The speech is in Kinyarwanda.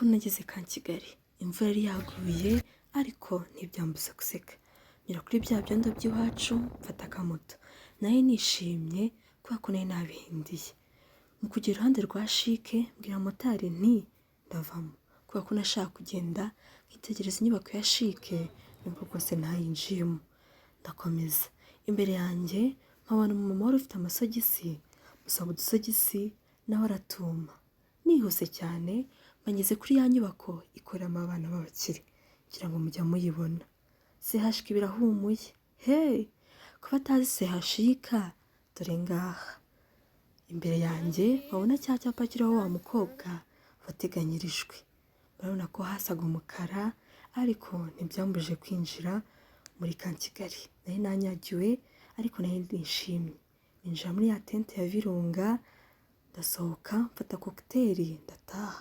Uko nageze ka Kigali, imvura yari yaguye, ariko ntibyambuza guseka. Nyura kuri bya byondo by'iwacu, mfata akamoto. Nari nishimye kubera ko nari nabihindiye. Mu kugera iruhande rwa CHIC, mbwira motari nti ndavamo, kubera ko nashaka kugenda nkitegereza inyubako ya CHIC, nubwo bwose ntayinjiyemo. Ndakomeza, imbere yanjye mpabona umumama wari ufite amasogisi, musaba udusogisi nawe aratuma. Nihuse cyane ngeze kuri ya nyubako ikoreramo abana b'abakire, ngira ngo mujya muyibona. CHK birahumuye, hey! Kuba atazi CHK, dore ngaha. Imbere yanjye nkabona cya cyapa kiriho wa mukobwa wateganyirijwe. Murabona ko hasaga umukara, ariko ntibyambujije kwinjira muri ka Kigali. Nari nanyagiwe, ariko nari nishimye. Ninjira muri ya tente ya Virunga, ndasohoka mfata cocktail ndataha.